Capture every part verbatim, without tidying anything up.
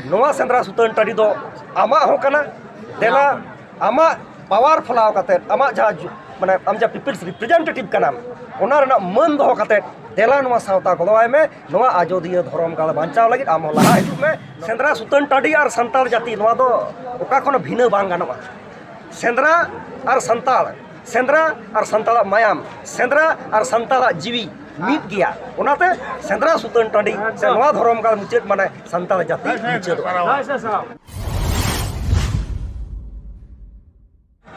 ᱱᱚᱣᱟ ᱥᱮᱸᱫᱽᱨᱟ ᱥᱩᱛᱟᱹᱱ ᱴᱟᱺᱰᱤ ᱫᱚ ᱟᱢᱟᱜ ᱦᱚᱸ ᱠᱟᱱᱟ᱾ ᱫᱮᱞᱟ, ᱟᱢᱟᱜ ᱯᱟᱣᱟᱨ ᱯᱷᱚᱞᱟᱣ ᱠᱟᱛᱮᱫ, ᱟᱢᱟᱜ ᱡᱟᱦᱟᱸ ᱡᱩ-, ᱢᱟᱱᱮ ᱟᱢ ᱡᱟᱦᱟᱸ ᱯᱤᱯᱤᱞᱥ ᱨᱤᱯᱨᱮᱡᱮᱱᱴᱮᱴᱤᱵᱷ ᱠᱟᱱᱟᱢ, ᱚᱱᱟ ᱨᱮᱱᱟᱜ ᱢᱟᱹᱱ ᱫᱚᱦᱚ ᱠᱟᱛᱮᱫ, ᱫᱮᱞᱟ ᱱᱚᱣᱟ ᱥᱟᱶᱛᱟ ᱜᱚᱲᱚᱣᱟᱭ ᱢᱮ᱾ ᱱᱚᱣᱟ ᱟᱡᱚᱫᱤᱭᱟᱹ ᱫᱷᱚᱨᱚᱢ ᱜᱟᱲ ᱵᱟᱧᱪᱟᱣ ᱞᱟᱹᱜᱤᱫ ᱟᱢ ᱦᱚᱸ ᱞᱟᱦᱟ ᱦᱤᱡᱩᱜ ᱢᱮ᱾ ᱥᱮᱸᱫᱽᱨᱟ ᱥᱩᱛᱟᱹᱱ ᱴᱟᱺᱰᱤ ᱟᱨ ᱥᱟᱱᱛᱟᱲ ᱡᱟᱹᱛᱤ, ᱱᱚᱣᱟ ᱫᱚ ᱚᱠᱟ ᱠᱷᱚᱱ ᱵᱷᱤᱱᱟᱹ ᱵᱟᱝ ᱜᱟᱱᱚᱜᱼᱟ᱾ ᱥᱮᱸᱫᱽᱨᱟ ᱟᱨ ᱥᱟᱱᱛᱟᱲ, ᱥᱮᱸᱫᱽᱨᱟ ᱟᱨ ᱥᱟᱱᱛᱟᱲᱟᱜ ᱢᱟᱭᱟᱢ, ᱥᱮᱸᱫᱽᱨᱟ ᱟᱨ ᱥᱟᱱᱛᱟᱲᱟᱜ ᱡᱤᱣᱤ ᱢᱤᱫ ᱜᱮᱭᱟ᱾ ᱚᱱᱟᱛᱮ ᱥᱮᱸᱫᱽᱨᱟ ᱥᱩᱛᱟᱹᱱ ᱴᱟᱺᱰᱤ ᱥᱮ ᱱᱚᱣᱟ ᱫᱷᱚᱨᱚᱢ ᱜᱟᱲ ᱢᱩᱪᱟᱹᱫ ᱢᱟᱱᱮ ᱥᱟᱱᱛᱟᱲ ᱡᱟᱹᱛᱤ ᱢᱩᱪᱟᱹᱫᱚᱜᱼᱟ᱾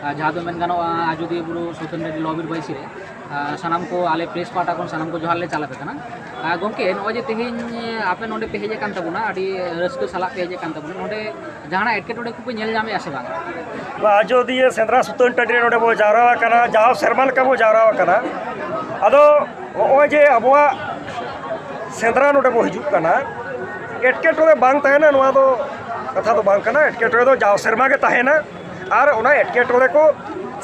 ᱟᱨ ᱡᱟᱦᱟᱸ ᱫᱚ ᱢᱮᱱ ᱜᱟᱱᱚᱜᱼᱟ, ᱟᱡᱚᱫᱤᱭᱟᱹ ᱵᱩᱨᱩ ᱥᱩᱛᱟᱹᱱ ᱴᱟᱺᱰᱤ ᱞᱚᱵᱤᱨ ᱵᱟᱹᱭᱥᱤ ᱨᱮ, ᱟᱨ ᱥᱟᱱᱟᱢ ᱠᱚ, ᱟᱞᱮ ᱯᱨᱮᱥ ᱯᱟᱦᱴᱟ ᱠᱷᱚᱱ ᱥᱟᱱᱟᱢ ᱠᱚ ᱡᱚᱦᱟᱨ ᱞᱮ ᱪᱟᱞ ᱟᱯᱮ ᱠᱟᱱᱟ᱾ ᱟᱨ ᱜᱚᱢᱠᱮ, ᱱᱚᱜᱼᱚᱭ ᱡᱮ ᱛᱮᱦᱮᱧ ᱟᱯᱮ ᱱᱚᱰᱮ ᱯᱮ ᱦᱮᱡ ᱟᱠᱟᱱ ᱛᱟᱵᱚᱱᱟ, ᱟᱹᱰᱤ ᱨᱟᱹᱥᱠᱟᱹ ᱥᱟᱞᱟᱜ ᱯᱮ ᱦᱮᱡ ᱟᱠᱟᱱ ᱛᱟᱵᱚᱱᱟ, ᱱᱚᱰᱮ ᱡᱟᱦᱟᱱᱟᱜ ᱮᱴᱠᱮᱴᱚᱬᱮ ᱠᱚᱯᱮ ᱧᱮᱞ ᱧᱟᱢᱮᱫᱼᱟ ᱥᱮ ᱵᱟᱝ? ᱱᱚᱣᱟ ᱟᱡᱚᱫᱤᱭᱟᱹ ᱥᱮᱸᱫᱽᱨᱟ ᱥᱩᱛᱟᱹᱱ ᱴᱟᱺᱰᱤ ᱨᱮ ᱱᱚᱰᱮ ᱵᱚ ᱡᱟᱣᱨᱟ ᱟᱠᱟᱱᱟ, ᱡᱟᱣ ᱥᱮᱨᱢᱟ ᱞᱮᱠᱟ ᱵᱚ ᱡᱟᱣᱨᱟ ᱟᱠᱟᱱᱟ᱾ ᱟᱫᱚ ᱱᱚᱜᱼᱚᱭ ᱡᱮ ᱟᱵᱚᱣᱟᱜ ᱥᱮᱸᱫᱽᱨᱟ ᱱᱚᱰᱮ ᱵᱚ ᱦᱤᱡᱩᱜ ᱠᱟᱱᱟ, ᱮᱴᱠᱮᱴᱚᱬᱮ ᱵᱟᱝ ᱛᱟᱦᱮᱱᱟ, ᱱᱚᱣᱟ ᱫᱚ ᱠᱟᱛᱷᱟ ᱫᱚ ᱵᱟᱝ ᱠᱟᱱᱟ᱾ ᱮᱴᱠᱮᱴᱚᱬᱮ ᱫᱚ ᱡᱟᱣ ᱥᱮᱨᱢᱟ ᱜᱮ ᱛᱟᱦᱮᱱᱟ᱾ ᱟᱨ ᱚᱱᱟ ᱮᱴᱠᱮᱴᱚᱬᱮ ᱠᱚ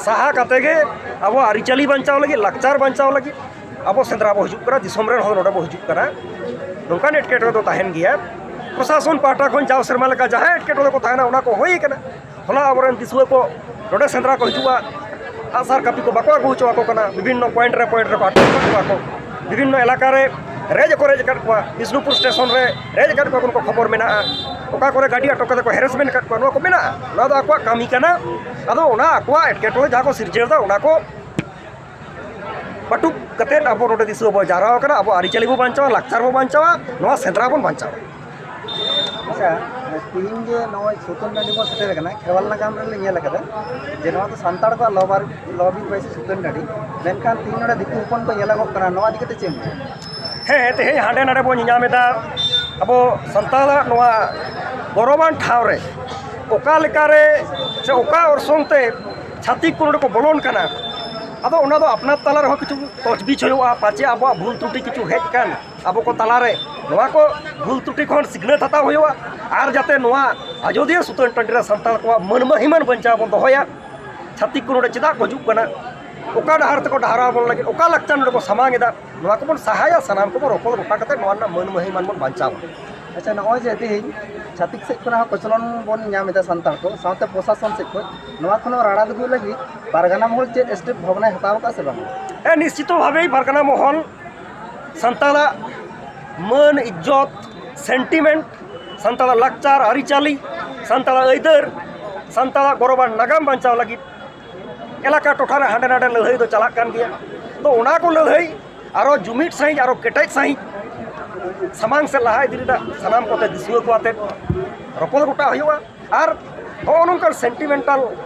ᱥᱟᱦᱟ ᱠᱟᱛᱮ ᱜᱮ ᱟᱵᱚ ᱟᱹᱨᱤᱪᱟᱹᱞᱤ ᱵᱟᱧᱪᱟᱣ ᱞᱟᱹᱜᱤᱫ, ᱞᱟᱠᱪᱟᱨ ᱵᱟᱧᱪᱟᱣ ᱞᱟᱹᱜᱤᱫ ᱟᱵᱚ ᱥᱮᱸᱫᱽᱨᱟ ᱵᱚ ᱦᱤᱡᱩᱜ ᱠᱟᱱᱟ, ᱫᱤᱥᱚᱢ ᱨᱮᱱ ᱦᱚᱲ ᱱᱚᱰᱮ ᱵᱚ ᱦᱤᱡᱩᱜ ᱠᱟᱱᱟ᱾ ᱱᱚᱝᱠᱟᱱ ᱮᱴᱠᱮᱴᱚᱬᱮ ᱫᱚ ᱛᱟᱦᱮᱱ ᱜᱮᱭᱟ᱾ ᱯᱨᱚᱥᱟᱥᱚᱱ ᱯᱟᱦᱴᱟ ᱠᱷᱚᱱ ᱡᱟᱣ ᱥᱮᱨᱢᱟ ᱞᱮᱠᱟ ᱡᱟᱦᱟᱸ ᱮᱴᱠᱮᱴᱚᱬᱮ ᱠᱚ ᱛᱟᱦᱮᱱᱟ, ᱚᱱᱟ ᱠᱚ ᱦᱩᱭ ᱟᱠᱟᱱᱟ᱾ ᱦᱚᱞᱟ ᱟᱵᱚᱨᱮᱱ ᱫᱤᱥᱩᱣᱟᱹ ᱠᱚ ᱱᱚᱰᱮ ᱥᱮᱸᱫᱽᱨᱟ ᱠᱚ ᱦᱤᱡᱩᱜᱼᱟ, ᱟᱜᱼᱥᱟᱨ ᱠᱟᱹᱯᱤ ᱠᱚ ᱵᱟᱠᱚ ᱟᱹᱜᱩ ᱦᱚᱪᱚ ᱟᱠᱚ ᱠᱟᱱᱟ᱾ ᱵᱤᱵᱷᱤᱱᱱᱚ ᱯᱚᱭᱮᱱᱴ ᱨᱮ, ᱯᱚᱭᱮᱱᱴ ᱨᱮᱠᱚ ᱟᱴᱚᱠ ᱟᱠᱟᱫ ᱠᱚᱣᱟ ᱠᱚ᱾ ᱵᱤᱵᱷᱤᱱᱱᱚ ᱮᱞᱟᱠᱟ ᱨᱮ ᱨᱮᱡᱽ ᱦᱚᱸᱠᱚ ᱨᱮᱡᱽ ᱟᱠᱟᱫ ᱠᱚᱣᱟ, ᱵᱤᱥᱱᱩᱯᱩᱨ ᱥᱴᱮᱥᱚᱱ ᱨᱮ ᱨᱮᱡᱽ ᱟᱠᱟᱫ ᱠᱚᱣᱟ ᱠᱚ, ᱱᱚᱝᱠᱟ ᱠᱷᱚᱵᱚᱨ ᱢᱮᱱᱟᱜᱼᱟ᱾ ᱚᱠᱟ ᱠᱚᱨᱮ ᱜᱟᱹᱰᱤ ᱟᱴᱚᱠ ᱠᱟᱛᱮ ᱠᱚ ᱦᱮᱨᱮᱥᱢᱮᱱᱴ ᱟᱠᱟᱫ ᱠᱚᱣᱟ, ᱱᱚᱣᱟ ᱠᱚ ᱢᱮᱱᱟᱜᱼᱟ᱾ ᱱᱚᱣᱟ ᱫᱚ ᱟᱠᱚᱣᱟᱜ ᱠᱟᱹᱢᱤ ᱠᱟᱱᱟ᱾ ᱟᱫᱚ ᱚᱱᱟ ᱟᱠᱚᱣᱟᱜ ᱮᱴᱠᱮᱴᱚᱬᱮ ᱡᱟᱦᱟᱸ ᱠᱚ ᱥᱤᱨᱡᱟᱹᱣ ᱮᱫᱟ, ᱚᱱᱟ ᱠᱚ ᱯᱟᱹᱴᱩᱵ ᱠᱟᱛᱮᱫ ᱟᱵᱚ ᱱᱚᱰᱮ ᱫᱤᱥᱩᱣᱟᱹ ᱵᱚ ᱡᱟᱣᱨᱟ ᱟᱠᱟᱱᱟ, ᱟᱵᱚ ᱟᱹᱨᱤᱪᱟᱹᱞᱤ ᱵᱚ ᱵᱟᱧᱪᱟᱣᱟ, ᱞᱟᱠᱪᱟᱨ ᱵᱚ ᱵᱟᱧᱪᱟᱣᱟ, ᱱᱚᱣᱟ ᱥᱮᱸᱫᱽᱨᱟ ᱵᱚᱱ ᱵᱟᱧᱪᱟᱣᱟ᱾ ᱟᱪᱪᱷᱟ, ᱛᱤᱦᱤᱧ ᱡᱮ ᱱᱚᱜᱼᱚᱭ ᱥᱩᱛᱟᱹᱱ ᱴᱟᱺᱰᱤ ᱵᱚᱱ ᱥᱮᱴᱮᱨ ᱟᱠᱟᱱᱟ, ᱠᱷᱮᱨᱣᱟᱞ ᱱᱟᱜᱟᱢ ᱨᱮᱞᱮ ᱧᱮᱞ ᱟᱠᱟᱫᱟ ᱡᱮ ᱱᱚᱣᱟ ᱫᱚ ᱥᱟᱱᱛᱟᱲ ᱠᱚᱣᱟᱜ ᱞᱚᱵᱟᱨ ᱞᱚᱵᱤᱨ ᱵᱟᱹᱭᱥᱤ ᱥᱩᱛᱟᱹᱱ ᱴᱟᱺᱰᱤ, ᱢᱮᱱᱠᱷᱟᱱ ᱛᱤᱦᱤᱧ ᱱᱚᱰᱮ ᱫᱤᱠᱩ ᱦᱚᱯᱚᱱ ᱠᱚ ᱧᱮᱞᱚᱜᱚᱜ ᱠᱟᱱᱟ, ᱱᱚᱣᱟ ᱤᱫᱤ ᱠᱟᱛᱮ ᱪᱮᱫ ᱮᱢ ᱞᱟᱹᱭᱟ? ᱦᱮᱸ, ᱛᱮᱦᱮᱧ ᱦᱟᱸᱰᱮ ᱱᱟᱰᱮ ᱵᱚᱱ ᱧᱮᱧᱟᱢ ᱮᱫᱟ, ᱟᱵᱚ ᱥᱟᱱᱛᱟᱲᱟᱜ ᱱᱚᱣᱟ ᱜᱚᱨᱚᱵᱟᱱ ᱴᱷᱟᱶ ᱨᱮ ᱚᱠᱟ ᱞᱮᱠᱟᱨᱮ ᱥᱮ ᱚᱠᱟ ᱚᱨᱥᱚᱝ ᱛᱮ ᱪᱷᱟᱹᱛᱤᱠ ᱠᱚ ᱱᱚᱰᱮ ᱠᱚ ᱵᱚᱞᱚᱱ ᱠᱟᱱᱟ᱾ ᱟᱫᱚ ᱚᱱᱟ ᱫᱚ ᱟᱯᱱᱟᱨ ᱛᱟᱞᱟ ᱨᱮᱦᱚᱸ ᱠᱤᱪᱷᱩ ᱛᱚᱡᱽᱵᱤᱡᱽ ᱦᱩᱭᱩᱜᱼᱟ, ᱯᱟᱪᱮ ᱟᱵᱚᱣᱟᱜ ᱵᱷᱩᱞ ᱛᱨᱩᱴᱤ ᱠᱤᱪᱷᱩ ᱦᱮᱡ ᱟᱠᱟᱱ ᱟᱵᱚ ᱠᱚ ᱛᱟᱞᱟᱨᱮ, ᱱᱚᱣᱟ ᱠᱚ ᱵᱷᱩᱞ ᱛᱨᱩᱴᱤ ᱠᱷᱚᱱ ᱥᱤᱠᱷᱱᱟᱹᱛ ᱦᱟᱛᱟᱣ ᱦᱩᱭᱩᱜᱼᱟ᱾ ᱟᱨ ᱡᱟᱛᱮ ᱱᱚᱣᱟ ᱟᱡᱚᱫᱤᱭᱟᱹ ᱥᱩᱛᱟᱹᱱ ᱴᱟᱺᱰᱤ ᱨᱮ ᱥᱟᱱᱛᱟᱲ ᱠᱚᱣᱟᱜ ᱢᱟᱹᱱ ᱢᱟᱹᱦᱤᱢᱟᱱ ᱵᱟᱧᱪᱟᱣ ᱵᱚᱱ ᱫᱚᱦᱚᱭᱟ᱾ ᱪᱷᱟᱹᱛᱤᱠ ᱠᱚ ᱱᱚᱰᱮ ᱪᱮᱫᱟᱜ ᱠᱚ ᱦᱤᱡᱩᱜ ᱠᱟᱱᱟ, ᱚᱠᱟ ᱰᱟᱦᱟᱨ ᱛᱮᱠᱚ ᱰᱟᱦᱟᱨᱟᱣ ᱵᱚᱱ ᱞᱟᱹᱜᱤᱫ, ᱚᱠᱟ ᱞᱟᱠᱪᱟᱨ ᱱᱚᱰᱮ ᱠᱚ ᱥᱟᱢᱟᱝ ᱮᱫᱟ, ᱱᱚᱣᱟ ᱠᱚᱵᱚᱱ ᱥᱟᱦᱟᱭᱟ᱾ ᱥᱟᱱᱟᱢ ᱠᱚᱵᱚᱱ ᱨᱚᱯᱚᱲ ᱜᱚᱴᱟ ᱠᱟᱛᱮ ᱱᱚᱣᱟ ᱨᱮᱱᱟᱜ ᱢᱟᱹᱱ ᱢᱟᱹᱦᱤᱢᱟᱱ ᱵᱚᱱ ᱵᱟᱧᱪᱟᱣᱟ᱾ ᱟᱪᱪᱷᱟ, ᱱᱚᱜᱼᱚᱭ ᱡᱮ ᱛᱮᱦᱮᱧ ᱪᱷᱟᱹᱛᱤᱠ ᱥᱮᱫ ᱠᱷᱚᱱᱟᱜ ᱦᱚᱸ ᱠᱚᱪᱞᱚᱱ ᱵᱚᱱ ᱧᱟᱢ ᱮᱫᱟ ᱥᱟᱱᱛᱟᱲ ᱠᱚ, ᱥᱟᱶᱛᱮ ᱯᱨᱚᱥᱟᱥᱚᱱ ᱥᱮᱫ ᱠᱷᱚᱱ, ᱱᱚᱣᱟ ᱠᱷᱚᱱ ᱦᱚᱸ ᱨᱟᱲᱟ ᱫᱩᱜᱩᱜ ᱞᱟᱹᱜᱤᱫ ᱯᱟᱨᱜᱟᱱᱟ ᱢᱚᱦᱚᱞ ᱪᱮᱫ ᱥᱴᱮᱯ ᱵᱷᱟᱵᱽᱱᱟᱭ ᱦᱟᱛᱟᱣ ᱟᱠᱟᱫ ᱥᱮ ᱵᱟᱝ? ᱦᱮᱸ, ᱱᱤᱥᱪᱤᱛᱚ ᱵᱷᱟᱵᱮ ᱯᱟᱨᱜᱟᱱᱟ ᱢᱚᱦᱚᱞ ᱥᱟᱱᱛᱟᱲᱟᱜ ᱢᱟᱹᱱ, ᱤᱡᱽᱡᱚᱛ, ᱥᱮᱱᱴᱤᱢᱮᱱᱴ, ᱥᱟᱱᱛᱟᱲᱟᱜ ᱞᱟᱠᱪᱟᱨ, ᱟᱹᱨᱤᱪᱟᱹᱞᱤ, ᱥᱟᱱᱛᱟᱲᱟᱜ ᱟᱹᱭᱫᱟᱹᱨ, ᱥᱟᱱᱛᱟᱲᱟᱜ ᱜᱚᱨᱚᱵᱟᱱ ᱱᱟᱜᱟᱢ ᱵᱟᱧᱪᱟᱣ ᱞᱟᱹᱜᱤᱫ ᱮᱞᱟᱠᱟ ᱴᱚᱴᱷᱟ ᱨᱮ ᱦᱟᱸᱰᱮ ᱱᱟᱰᱮ ᱞᱟᱹᱲᱦᱟᱹᱭ ᱫᱚ ᱪᱟᱞᱟᱜ ᱠᱟᱱ ᱜᱮᱭᱟ᱾ ᱛᱚ, ᱚᱱᱟ ᱠᱚ ᱞᱟᱹᱲᱦᱟᱹᱭ ᱟᱨᱚ ᱡᱩᱢᱤᱫ ᱥᱟᱺᱦᱤᱡ, ᱟᱨᱚ ᱠᱮᱴᱮᱡ ᱥᱟᱺᱦᱤᱡ ᱥᱟᱢᱟᱝ ᱥᱮᱫ ᱞᱟᱦᱟ ᱤᱫᱤ ᱨᱮᱱᱟᱜ ᱥᱟᱱᱟᱢ ᱠᱚᱛᱮ ᱫᱤᱥᱩᱣᱟᱹ ᱠᱚ ᱟᱛᱮᱫ ᱨᱚᱯᱚᱲ ᱜᱚᱴᱟ ᱦᱩᱭᱩᱜᱼᱟ᱾ ᱟᱨ ᱱᱚᱜᱼᱚ ᱱᱚᱝᱠᱟᱱ ᱥᱮᱱᱴᱤᱢᱮᱱᱴᱟᱞ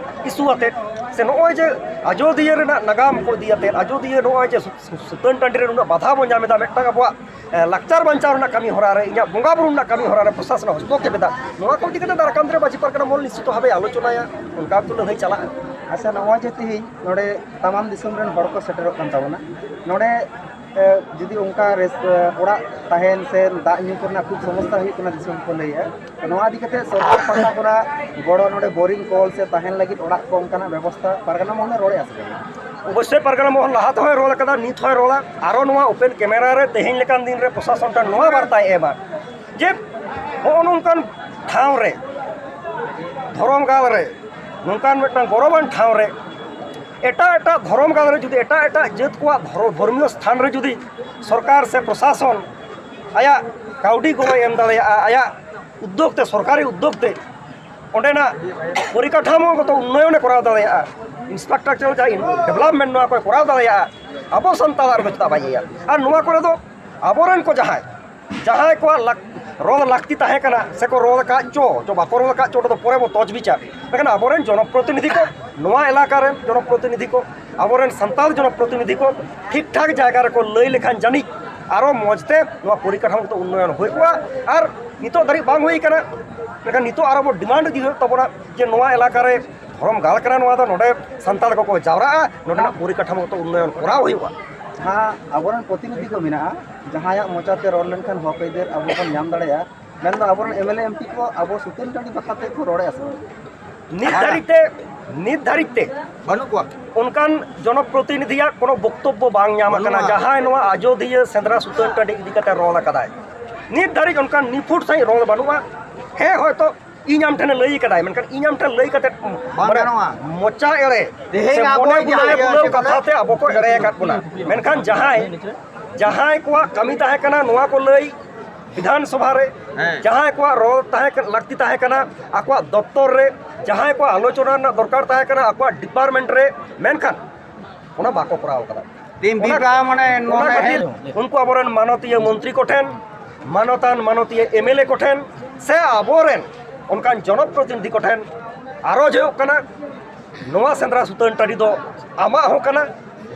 ᱤᱥᱩ ᱟᱛᱮᱫ, ᱥᱮ ᱱᱚᱜᱼᱚᱭ ᱡᱮ ᱟᱡᱳᱫᱤᱭᱟᱹ ᱨᱮᱱᱟᱜ ᱱᱟᱜᱟᱢ ᱠᱚ ᱤᱫᱤ ᱟᱛᱮᱫ, ᱟᱡᱳᱫᱤᱭᱟᱹ ᱱᱚᱜᱼᱚᱭ ᱡᱮ ᱥᱩ-, ᱥᱩ-, ᱥᱩᱛᱟᱹᱱ ᱴᱟᱺᱰᱤ ᱨᱮ ᱱᱩᱱᱟᱹᱜ ᱵᱟᱫᱷᱟ ᱵᱚᱱ ᱧᱟᱢ ᱮᱫᱟ, ᱢᱤᱫᱴᱟᱝ ᱟᱵᱚᱣᱟᱜ, ᱮ, ᱞᱟᱠᱪᱟᱨ ᱵᱟᱧᱪᱟᱣ ᱨᱮᱱᱟᱜ ᱠᱟᱹᱢᱤ ᱦᱚᱨᱟ ᱨᱮ, ᱤᱧᱟᱹᱜ ᱵᱚᱸᱜᱟ ᱵᱩᱨᱩ ᱨᱮᱱᱟᱜ ᱠᱟᱹᱢᱤ ᱦᱚᱨᱟ ᱨᱮ ᱯᱨᱚᱥᱟᱥᱚᱱ ᱦᱚᱥᱛᱚᱠᱠᱷᱮᱯ ᱮᱫᱟ, ᱱᱚᱣᱟ ᱠᱚ ᱤᱫᱤ ᱠᱟᱛᱮᱫ ᱫᱟᱨᱟᱠᱟᱱᱫ ᱨᱮ ᱢᱟᱹᱡᱷᱤ ᱯᱟᱨᱜᱟᱱᱟ ᱢᱚᱦᱚᱞ ᱱᱤᱥᱪᱤᱛᱚ ᱵᱷᱟᱵᱮ ᱟᱞᱳᱪᱚᱱᱟᱭᱟ, ᱚᱱᱠᱟ ᱛᱚ ᱞᱟᱹᱲᱦᱟᱹᱭ ᱪᱟᱞᱟᱜᱼᱟ᱾ ᱟᱪᱪᱷᱟ, ᱱᱚᱜᱼᱚᱭ ᱡᱮ ᱛᱮᱦᱮᱧ ᱱᱚᱰᱮ ᱛᱟᱢᱟᱢ ᱫᱤᱥᱚᱢ ᱨᱮᱱ ᱦᱚᱲ ᱠᱚ ᱥᱮᱴᱮᱨᱚᱜ ᱠᱟᱱ ᱛᱟᱵᱚᱱᱟ, ᱱᱚᱰᱮ, ᱮ, ᱡᱩᱫᱤ ᱚᱱᱠᱟ ᱨᱮᱥ-, ᱮ, ᱚᱲᱟᱜ ᱛᱟᱦᱮᱱ ᱥᱮ ᱫᱟᱜ ᱧᱩ ᱠᱚᱨᱮᱱᱟᱜ ᱠᱷᱩᱵ ᱥᱚᱢᱚᱥᱥᱟ ᱦᱩᱭᱩᱜ ᱠᱟᱱᱟ ᱫᱤᱥᱚᱢ ᱠᱚ ᱞᱟᱹᱭᱮᱫᱼᱟ, ᱛᱚ ᱱᱚᱣᱟ ᱤᱫᱤ ᱠᱟᱛᱮ ᱥᱚᱨᱠᱟᱨ ᱯᱟᱦᱴᱟ ᱠᱷᱚᱱᱟᱜ ᱜᱚᱲᱚ, ᱱᱚᱰᱮ ᱵᱳᱨᱤᱝ ᱠᱚᱞ ᱥᱮ ᱛᱟᱦᱮᱱ ᱞᱟᱹᱜᱤᱫ ᱚᱲᱟᱜ ᱠᱚ ᱚᱱᱠᱟᱱᱟᱜ ᱵᱮᱵᱚᱥᱛᱷᱟ ᱯᱟᱨᱜᱟᱱᱟ ᱢᱚᱦᱚᱞᱮ ᱨᱚᱲᱮᱫᱼᱟ ᱥᱮ ᱵᱟᱝ? ᱚᱵᱚᱥᱥᱳᱭ ᱯᱟᱨᱜᱟᱱᱟ ᱢᱚᱦᱚᱞ ᱞᱟᱦᱟ ᱛᱮᱦᱚᱸᱭ ᱨᱚᱲ ᱟᱠᱟᱫᱟ, ᱱᱤᱛ ᱦᱚᱸᱭ ᱨᱚᱲᱟ᱾ ᱟᱨᱚ ᱱᱚᱣᱟ ᱳᱯᱮᱱ ᱠᱮᱢᱮᱨᱟ ᱨᱮ ᱛᱮᱦᱮᱧ ᱞᱮᱠᱟᱱ ᱫᱤᱱ ᱨᱮ ᱯᱨᱚᱥᱟᱥᱚᱱ ᱴᱷᱮᱱ ᱱᱚᱣᱟ ᱵᱟᱨᱛᱟᱭ ᱮᱢᱟ ᱡᱮ ᱱᱚᱜᱼᱚ ᱱᱚᱝᱠᱟᱱ ᱴᱷᱟᱶ ᱨᱮ, ᱫᱷᱚᱨᱚᱢ ᱜᱟᱲ ᱨᱮ, ᱱᱚᱝᱠᱟᱱ ᱢᱤᱫᱴᱟᱝ ᱜᱚᱨᱚᱵᱟᱱ ᱴᱷᱟᱶ ᱨᱮ, ᱮᱴᱟᱜ ᱮᱴᱟᱜ ᱫᱷᱚᱨᱚᱢ ᱜᱟᱲ ᱨᱮ ᱡᱩᱫᱤ, ᱮᱴᱟᱜ ᱮᱴᱟᱜ ᱡᱟᱹᱛ ᱠᱚᱣᱟᱜ ᱫᱷᱚᱨᱚ-, ᱫᱷᱚᱨᱢᱤᱭᱚ ᱥᱛᱷᱟᱱ ᱨᱮ ᱡᱩᱫᱤ ᱥᱚᱨᱠᱟᱨ ᱥᱮ ᱯᱨᱚᱥᱟᱥᱚᱱ ᱟᱭᱟᱜ ᱠᱟᱹᱣᱰᱤ ᱜᱚᱲᱚᱭ ᱮᱢ ᱫᱟᱲᱮᱭᱟᱜᱼᱟ, ᱟᱭᱟᱜ ᱩᱫᱽᱫᱳᱜᱽ ᱛᱮ, ᱥᱚᱨᱠᱟᱨᱤ ᱩᱫᱽᱫᱳᱜᱽ ᱛᱮ ᱚᱸᱰᱮᱱᱟᱜ ᱯᱚᱨᱤᱠᱟᱴᱷᱟᱢᱳᱜᱚᱛᱚ ᱩᱱᱱᱚᱭᱚᱱᱮ ᱠᱚᱨᱟᱣ ᱫᱟᱲᱮᱭᱟᱜᱼᱟ, ᱤᱱᱯᱷᱨᱟᱥᱴᱨᱟᱠᱪᱟᱨ ᱡᱟᱦᱟᱸ ᱰᱮᱵᱷᱞᱚᱯᱢᱮᱱᱴ ᱱᱚᱣᱟ ᱠᱚᱭ ᱠᱚᱨᱟᱣ ᱫᱟᱲᱮᱭᱟᱜᱼᱟ, ᱟᱵᱚ ᱥᱟᱱᱛᱟᱲᱟᱜ ᱨᱮᱫᱚ ᱪᱮᱫᱟᱜ ᱵᱟᱭ ᱤᱭᱟᱹᱭᱟ? ᱟᱨ ᱱᱚᱣᱟ ᱠᱚᱨᱮ ᱫᱚ ᱟᱵᱚᱨᱮᱱ ᱠᱚ ᱡᱟᱦᱟᱸᱭ, ᱡᱟᱦᱟᱸᱭ ᱠᱚᱣᱟᱜ ᱞᱟᱠ-, ᱨᱚᱲ ᱞᱟᱹᱠᱛᱤ ᱛᱟᱦᱮᱸ ᱠᱟᱱᱟ, ᱥᱮᱠᱚ ᱨᱚᱲ ᱟᱠᱟᱫ ᱪᱚ, ᱪᱚ ᱵᱟᱠᱚ ᱨᱚᱲ ᱟᱠᱟᱫ ᱪᱚ, ᱚᱸᱰᱮ ᱫᱚ ᱯᱚᱨᱮ ᱵᱚ ᱛᱚᱡᱽᱵᱤᱪᱟ᱾ ᱢᱮᱱᱠᱷᱟᱱ ᱟᱵᱚᱨᱮᱱ ᱡᱚᱱᱚᱯᱨᱚᱛᱤᱱᱤᱫᱷᱤ ᱠᱚ, ᱱᱚᱣᱟ ᱮᱞᱟᱠᱟ ᱨᱮᱱ ᱡᱚᱱᱚᱯᱨᱚᱛᱤᱱᱤᱫᱷᱤ ᱠᱚ, ᱟᱵᱚᱨᱮᱱ ᱥᱟᱱᱛᱟᱲ ᱡᱚᱱᱚᱯᱨᱚᱛᱤᱱᱤᱫᱷᱤ ᱠᱚ ᱴᱷᱤᱠ ᱴᱷᱟᱠ ᱡᱟᱭᱜᱟ ᱨᱮᱠᱚ ᱞᱟᱹᱭ ᱞᱮᱠᱷᱟᱱ ᱡᱟᱹᱱᱤᱡ ᱟᱨᱚ ᱢᱚᱡᱽ ᱛᱮ ᱱᱚᱣᱟ ᱯᱚᱨᱤᱠᱟᱴᱷᱟᱢᱳ ᱠᱚ ᱩᱱᱱᱚᱭᱚᱱ ᱦᱩᱭ ᱠᱚᱜᱼᱟ᱾ ᱟᱨ ᱱᱤᱛᱚᱜ ᱫᱷᱟᱹᱨᱤᱡ ᱵᱟᱝ ᱦᱩᱭ ᱠᱟᱱᱟ, ᱢᱮᱱᱠᱷᱟᱱ ᱱᱤᱛᱚᱜ ᱟᱨᱚ ᱵᱚ ᱰᱤᱢᱟᱱᱰ ᱤᱫᱤ ᱦᱩᱭᱩᱜ ᱛᱟᱵᱚᱱᱟ ᱡᱮ ᱱᱚᱣᱟ ᱮᱞᱟᱠᱟ ᱨᱮ ᱫᱷᱚᱨᱚᱢ ᱜᱟᱲ ᱠᱟᱱᱟ, ᱱᱚᱣᱟ ᱫᱚ ᱱᱚᱰᱮ ᱥᱟᱱᱛᱟᱲ ᱠᱚᱠᱚ ᱡᱟᱣᱨᱟᱜᱼᱟ, ᱱᱚᱰᱮᱱᱟᱜ ᱯᱚᱨᱤᱠᱟᱴᱷᱟᱢᱳ ᱠᱚ ᱩᱱᱱᱚᱭᱚᱱ ᱠᱚᱨᱟᱣ ᱦᱩᱭᱩᱜᱼᱟ᱾ ᱡᱟᱦᱟᱸ ᱟᱵᱚᱨᱮᱱ ᱯᱨᱚᱛᱤᱱᱤᱫᱷᱤ ᱠᱚ ᱢᱮᱱᱟᱜᱼᱟ, ᱡᱟᱦᱟᱸᱭᱟᱜ ᱢᱚᱪᱟᱛᱮ ᱨᱚᱲ ᱞᱮᱱᱠᱷᱟᱱ ᱦᱚᱠ ᱟᱹᱭᱫᱟᱹᱨ ᱟᱵᱚ ᱵᱚᱱ ᱧᱟᱢ ᱫᱟᱲᱮᱭᱟᱜᱼᱟ, ᱢᱮᱱᱫᱚ ᱟᱵᱚᱨᱮᱱ M L A M P ᱠᱚ ᱟᱵᱚ ᱥᱩᱛᱟᱹᱱ ᱴᱟᱺᱰᱤ ᱵᱟᱠᱷᱨᱟ ᱛᱮᱠᱚ ᱨᱚᱲᱮᱫᱼᱟ ᱥᱮ ᱵᱟᱝ? ᱱᱤᱛ ᱫᱷᱟᱹᱨᱤᱡ ᱛᱮ, ᱱᱤᱛ ᱫᱷᱟᱹᱨᱤᱡ ᱛᱮ ᱵᱟᱹᱱᱩᱜ ᱠᱚᱣᱟ᱾ ᱚᱱᱠᱟᱱ ᱡᱚᱱᱚᱯᱨᱚᱛᱤᱱᱤᱫᱷᱤᱭᱟᱜ ᱠᱳᱱᱳ ᱵᱚᱠᱛᱚᱵᱵᱚ ᱵᱟᱝ ᱧᱟᱢ ᱟᱠᱟᱱᱟ, ᱵᱟᱹᱱᱩᱜᱼᱟ᱾ ᱡᱟᱦᱟᱸᱭ ᱱᱚᱣᱟ ᱟᱡᱚᱫᱤᱭᱟᱹ ᱥᱮᱸᱫᱽᱨᱟ ᱥᱩᱛᱟᱹᱱ ᱴᱟᱺᱰᱤ ᱤᱫᱤ ᱠᱟᱛᱮ ᱨᱚᱲ ᱟᱠᱟᱫᱟᱭ᱾ ᱱᱤᱛ ᱫᱷᱟᱹᱨᱤᱡ ᱚᱱᱠᱟᱱ ᱱᱤᱯᱷᱩᱴ ᱥᱟᱺᱦᱤᱡ ᱨᱚᱲ ᱵᱟᱹᱱᱩᱜᱼᱟ᱾ ᱦᱮᱸ, ᱦᱚᱭᱛᱚ ᱤᱧ ᱟᱢ ᱴᱷᱮᱱᱮ ᱞᱟᱹᱭ ᱠᱟᱫᱟᱭ, ᱢᱮᱱᱠᱷᱟᱱ ᱤᱧ ᱟᱢ ᱴᱷᱮᱱ ᱞᱟᱹᱭ ᱠᱟᱛᱮ ᱵᱟᱝ ᱢᱟᱱᱮ ᱜᱟᱱᱚᱜᱼᱟ᱾ ᱢᱚᱪᱟ ᱮᱲᱮ ᱛᱮᱦᱮᱧ ᱥᱮ ᱟᱵᱚ ᱢᱚᱱᱮ ᱡᱟᱦᱟᱸ ᱵᱩᱞᱟᱹᱣ ᱤᱭᱟᱹ ᱵᱩᱞᱟᱹᱣ ᱪᱮᱫ ᱠᱟᱛᱷᱟ ᱠᱟᱱᱟ? ᱛᱮ ᱟᱵᱚ ᱠᱚ ᱮᱲᱮ ᱟᱠᱟᱫ ᱵᱚᱱᱟ᱾ ᱢᱮᱱᱠᱷᱟᱱ ᱡᱟᱦᱟᱸᱭ, ᱡᱟᱦᱟᱸᱭ ᱠᱚᱣᱟᱜ ᱠᱟᱹᱢᱤ ᱛᱟᱦᱮᱸ ᱠᱟᱱᱟ ᱱᱚᱣᱟ ᱠᱚ ᱞᱟᱹᱭ ᱵᱤᱫᱷᱟᱱ ᱥᱚᱵᱷᱟ ᱨᱮ, ᱦᱮᱸ᱾ ᱡᱟᱦᱟᱸᱭ ᱠᱚᱣᱟᱜ ᱨᱚᱲ ᱛᱟᱦᱮᱸ ᱠᱟᱱᱟ, ᱞᱟᱹᱠᱛᱤ ᱛᱟᱦᱮᱸ ᱠᱟᱱᱟ ᱟᱠᱚᱣᱟᱜ ᱫᱚᱯᱛᱚᱨ ᱨᱮ, ᱡᱟᱦᱟᱸᱭ ᱠᱚᱣᱟᱜ ᱟᱞᱳᱪᱚᱱᱟ ᱨᱮᱱᱟᱜ ᱫᱚᱨᱠᱟᱨ ᱛᱟᱦᱮᱸ ᱠᱟᱱᱟ ᱟᱠᱚᱣᱟᱜ ᱰᱤᱯᱟᱨᱴᱢᱮᱱᱴ ᱨᱮ, ᱢᱮᱱᱠᱷᱟᱱ ᱚᱱᱟ ᱵᱟᱠᱚ ᱠᱚᱨᱟᱣ ᱠᱟᱫᱟ᱾ ᱛᱤᱱ ᱚᱱᱟ, ᱵᱤᱯᱟ ᱢᱟᱱᱮ ᱚᱱᱟ ᱱᱚᱰᱮ ᱠᱷᱟᱹᱛᱤᱨ ᱦᱮᱡ ᱩᱱᱠᱩ ᱟᱵᱚᱨᱮᱱ ᱢᱟᱱᱚᱛᱤᱭᱟᱹ ᱢᱚᱱᱛᱨᱤ ᱠᱚᱴᱷᱮᱱ, ᱢᱟᱱᱚᱛᱟᱱ ᱢᱟᱱᱚᱛᱤᱭᱟᱹ ᱮᱢ ᱮᱞ ᱮ ᱠᱚᱴᱷᱮᱱ ᱥᱮ ᱟᱵᱚᱨᱮᱱ ᱚᱱᱠᱟᱱ ᱡᱚᱱᱚᱯᱨᱚᱛᱤᱱᱤᱫᱷᱤ ᱠᱚᱴᱷᱮᱱ ᱟᱨᱚᱡᱽ ᱦᱩᱭᱩᱜ ᱠᱟᱱᱟ, ᱱᱚᱣᱟ ᱥᱮᱸᱫᱽᱨᱟ ᱥᱩᱛᱟᱹᱱ ᱴᱟᱺᱰᱤ ᱫᱚ ᱟᱢᱟᱜ ᱦᱚᱸ ᱠᱟᱱᱟ᱾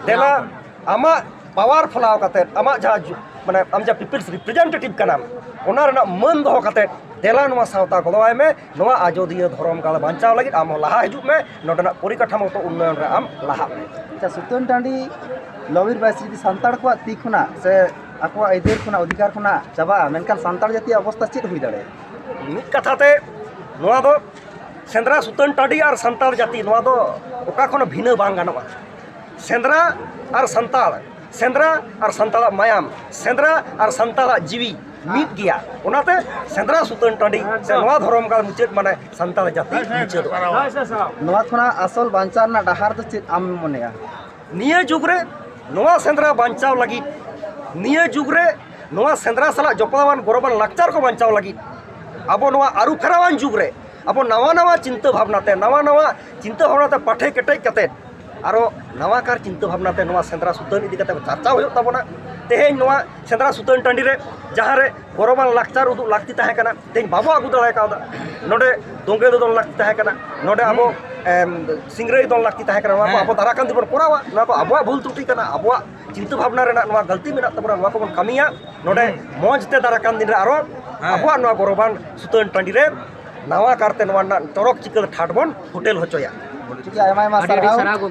ᱫᱮᱞᱟ, ᱟᱢᱟᱜ ᱯᱟᱣᱟᱨ ᱯᱷᱮᱞᱟᱣ ᱠᱟᱛᱮᱫ, ᱟᱢᱟᱜ ᱡᱟᱦᱟᱸ ᱡᱩ-, ᱢᱟᱱᱮ ᱟᱢ ᱡᱟᱦᱟᱸ ᱯᱤᱯᱤᱞᱥ ᱨᱤᱯᱨᱮᱡᱮᱱᱴᱮᱴᱤᱵᱷ ᱠᱟᱱᱟᱢ, ᱚᱱᱟ ᱨᱮᱱᱟᱜ ᱢᱟᱹᱱ ᱫᱚᱦᱚ ᱠᱟᱛᱮᱫ ᱫᱮᱞᱟ ᱱᱚᱣᱟ ᱥᱟᱶᱛᱟ ᱜᱚᱲᱚᱣᱟᱭ ᱢᱮ, ᱱᱚᱣᱟ ᱟᱡᱚᱫᱤᱭᱟᱹ ᱫᱷᱚᱨᱚᱢ ᱜᱟᱲ ᱵᱟᱧᱪᱟᱣ ᱞᱟᱹᱜᱤᱫ ᱟᱢ ᱦᱚᱸ ᱞᱟᱦᱟ ᱦᱤᱡᱩᱜ ᱢᱮ, ᱱᱚᱰᱮᱱᱟᱜ ᱯᱚᱨᱤᱠᱟᱴᱷᱟᱢᱚ ᱛᱚ ᱩᱱᱱᱚᱭᱚᱱ ᱨᱮ ᱟᱢ ᱞᱟᱦᱟᱜ ᱢᱮ᱾ ᱟᱪᱪᱷᱟ, ᱥᱩᱛᱟᱹᱱ ᱴᱟᱺᱰᱤ ᱞᱚᱵᱤᱨ ᱵᱟᱭᱥᱤ ᱡᱩᱫᱤ ᱥᱟᱱᱛᱟᱲ ᱠᱚᱣᱟᱜ ᱛᱤ ᱠᱷᱚᱱᱟᱜ ᱥᱮ ᱟᱠᱚᱣᱟᱜ ᱟᱹᱭᱫᱟᱹᱨ ᱠᱷᱚᱱᱟᱜ, ᱚᱫᱷᱤᱠᱟᱨ ᱠᱷᱚᱱᱟᱜ ᱪᱟᱵᱟᱜᱼᱟ, ᱢᱮᱱᱠᱷᱟᱱ ᱥᱟᱱᱛᱟᱲ ᱡᱟᱹᱛᱤᱭᱟᱜ ᱚᱵᱚᱥᱛᱟ ᱪᱮᱫ ᱦᱩᱭ ᱫᱟᱲᱮᱭᱟᱜᱼᱟ? ᱢᱤᱫ ᱠᱟᱛᱷᱟ ᱛᱮ, ᱱᱚᱣᱟ ᱫᱚ ᱥᱮᱸᱫᱽᱨᱟ ᱥᱩᱛᱟᱹᱱ ᱴᱟᱺᱰᱤ ᱟᱨ ᱥᱟᱱᱛᱟᱲ ᱡᱟᱹᱛᱤ, ᱱᱚᱣᱟ ᱫᱚ ᱚᱠᱟ ᱠᱷᱚᱱ ᱦᱚᱸ ᱵᱷᱤᱱᱟᱹ ᱵᱟᱝ ᱜᱟᱱᱚᱜᱼᱟ᱾ ᱥᱮᱸᱫᱽᱨᱟ ᱟᱨ ᱥᱟᱱᱛᱟᱲ, ᱥᱮᱸᱫᱽᱨᱟ ᱟᱨ ᱥᱟᱱᱛᱟᱲᱟᱜ ᱢᱟᱭᱟᱢ, ᱥᱮᱸᱫᱽᱨᱟ ᱟᱨ ᱥᱟᱱᱛᱟᱲᱟᱜ ᱡᱤᱣᱤ ᱢᱤᱫ ᱜᱮᱭᱟ᱾ ᱚᱱᱟᱛᱮ ᱥᱮᱸᱫᱽᱨᱟ ᱥᱩᱛᱟᱹᱱ ᱴᱟᱺᱰᱤ ᱥᱮ ᱱᱚᱣᱟ ᱫᱷᱚᱨᱚᱢ ᱜᱟᱲ ᱢᱩᱪᱟᱹᱫ ᱢᱟᱱᱮ ᱥᱟᱱᱛᱟᱲ ᱡᱟᱹᱛᱤ ᱢᱩᱪᱟᱹᱫᱚᱜᱼᱟ᱾ ᱱᱚᱣᱟ ᱠᱷᱚᱱᱟᱜ ᱟᱥᱚᱞ ᱵᱟᱧᱪᱟᱣ ᱨᱮᱱᱟᱜ ᱰᱟᱦᱟᱨ ᱫᱚ ᱪᱮᱫ ᱟᱢ ᱢᱚᱱᱮᱭᱟ? ᱱᱤᱭᱟᱹ ᱡᱩᱜᱽ ᱨᱮ ᱱᱚᱣᱟ ᱥᱮᱸᱫᱽᱨᱟ ᱵᱟᱧᱪᱟᱣ ᱞᱟᱹᱜᱤᱫ, ᱱᱤᱭᱟᱹ ᱡᱩᱜᱽ ᱨᱮ ᱱᱚᱣᱟ ᱥᱮᱸᱫᱽᱨᱟ ᱥᱟᱞᱟᱜ ᱡᱚᱯᱲᱟᱣᱟᱱ ᱜᱚᱨᱚᱵᱟᱱ ᱞᱟᱠᱪᱟᱨ ᱠᱚ ᱵᱟᱧᱪᱟᱣ ᱞᱟᱹᱜᱤᱫ, ᱟᱵᱚ ᱱᱚᱣᱟ ᱟᱹᱨᱩ ᱯᱷᱮᱨᱟᱣᱟᱱ ᱡᱩᱜᱽ ᱨᱮ ᱟᱵᱚ ᱱᱟᱣᱟ ᱱᱟᱣᱟ ᱪᱤᱱᱛᱟᱹ ᱵᱷᱟᱵᱽᱱᱟ ᱛᱮ, ᱱᱟᱣᱟ ᱱᱟᱣᱟ ᱪᱤᱱᱛᱟᱹ ᱵᱷᱟᱵᱽᱱᱟ ᱛᱮ ᱯᱟᱴᱷᱮ ᱠᱮᱴᱮᱡ ᱠᱟᱛᱮᱫ, ᱟᱨᱚ ᱱᱟᱣᱟ ᱠᱟᱨ ᱪᱤᱱᱛᱟᱹ ᱵᱷᱟᱵᱽᱱᱟ ᱛᱮ ᱱᱚᱣᱟ ᱥᱮᱸᱫᱽᱨᱟ ᱥᱩᱛᱟᱹᱱ ᱤᱫᱤ ᱠᱟᱛᱮ ᱪᱟᱨᱪᱟᱣ ᱦᱩᱭᱩᱜ ᱛᱟᱵᱚᱱᱟ᱾ ᱛᱮᱦᱮᱧ ᱱᱚᱣᱟ ᱥᱮᱸᱫᱽᱨᱟ ᱥᱩᱛᱟᱹᱱ ᱴᱟᱺᱰᱤ ᱨᱮ ᱡᱟᱦᱟᱸ ᱨᱮ ᱜᱚᱨᱚᱵᱟᱱ ᱞᱟᱠᱪᱟᱨ ᱩᱫᱩᱜ ᱞᱟᱹᱠᱛᱤ ᱛᱟᱦᱮᱸ ᱠᱟᱱᱟ, ᱛᱮᱦᱮᱧ ᱵᱟᱵᱚ ᱟᱹᱜᱩ ᱫᱟᱲᱮ ᱠᱟᱣᱫᱟ᱾ ᱱᱚᱰᱮ ᱫᱳᱸᱜᱮᱲ ᱫᱚᱫᱚᱱ ᱞᱟᱹᱠᱛᱤ ᱛᱟᱦᱮᱸ ᱠᱟᱱᱟ, ᱱᱚᱰᱮ ᱟᱵᱚ, ᱮᱢ, ᱥᱤᱝᱨᱟᱹᱭ ᱫᱚᱱ ᱞᱟᱹᱠᱛᱤ ᱛᱟᱦᱮᱸ ᱠᱟᱱᱟ᱾ ᱱᱚᱣᱟ ᱠᱚ ᱦᱮᱸ᱾ ᱟᱵᱚ ᱫᱟᱨᱟ ᱠᱟᱱ ᱫᱤᱱ ᱵᱚᱱ ᱠᱚᱨᱟᱣᱟ᱾ ᱱᱚᱣᱟ ᱠᱚ ᱟᱵᱚᱣᱟᱜ ᱵᱷᱩᱞ ᱛᱨᱩᱴᱤ ᱠᱟᱱᱟ, ᱟᱵᱚᱣᱟᱜ ᱪᱤᱱᱛᱟᱹ ᱵᱷᱟᱵᱽᱱᱟ ᱨᱮᱱᱟᱜ ᱱᱚᱣᱟ ᱜᱟᱹᱞᱛᱤ ᱢᱮᱱᱟᱜ ᱛᱟᱵᱚᱱᱟ᱾ ᱱᱚᱣᱟ ᱠᱚᱵᱚᱱ ᱠᱟᱹᱢᱤᱭᱟ᱾ ᱱᱚᱰᱮ ᱦᱩᱸ᱾ ᱢᱚᱸᱪ ᱛᱮ ᱫᱟᱨᱟ ᱠᱟᱱ ᱫᱤᱱ ᱨᱮ ᱟᱨᱚ ᱦᱮᱸ᱾ ᱟᱵᱚᱣᱟᱜ ᱱᱚᱣᱟ ᱜᱚᱨᱚᱵᱟᱱ ᱥᱩᱛᱟᱹᱱ ᱴᱟᱺᱰᱤ ᱨᱮ ᱱᱟᱣᱟ ᱠᱟᱨᱛᱮ ᱱᱚᱣᱟ ᱨᱮᱱᱟᱜ ᱪᱚᱨᱚᱠ ᱪᱤᱠᱟᱹᱲ ᱴᱷᱟᱴ ᱵᱚᱱ ᱯᱷᱩᱴᱮᱞ ᱦᱚᱪᱚᱭᱟ᱾ ᱴᱷᱤᱠ ᱜᱮᱭᱟ, ᱟᱭᱢᱟ ᱟᱭᱢᱟ ᱟᱹᱰᱤ ᱟᱹᱰᱤ ᱥᱟᱨᱦᱟᱣ᱾ ᱥᱟᱨᱦᱟᱣ᱾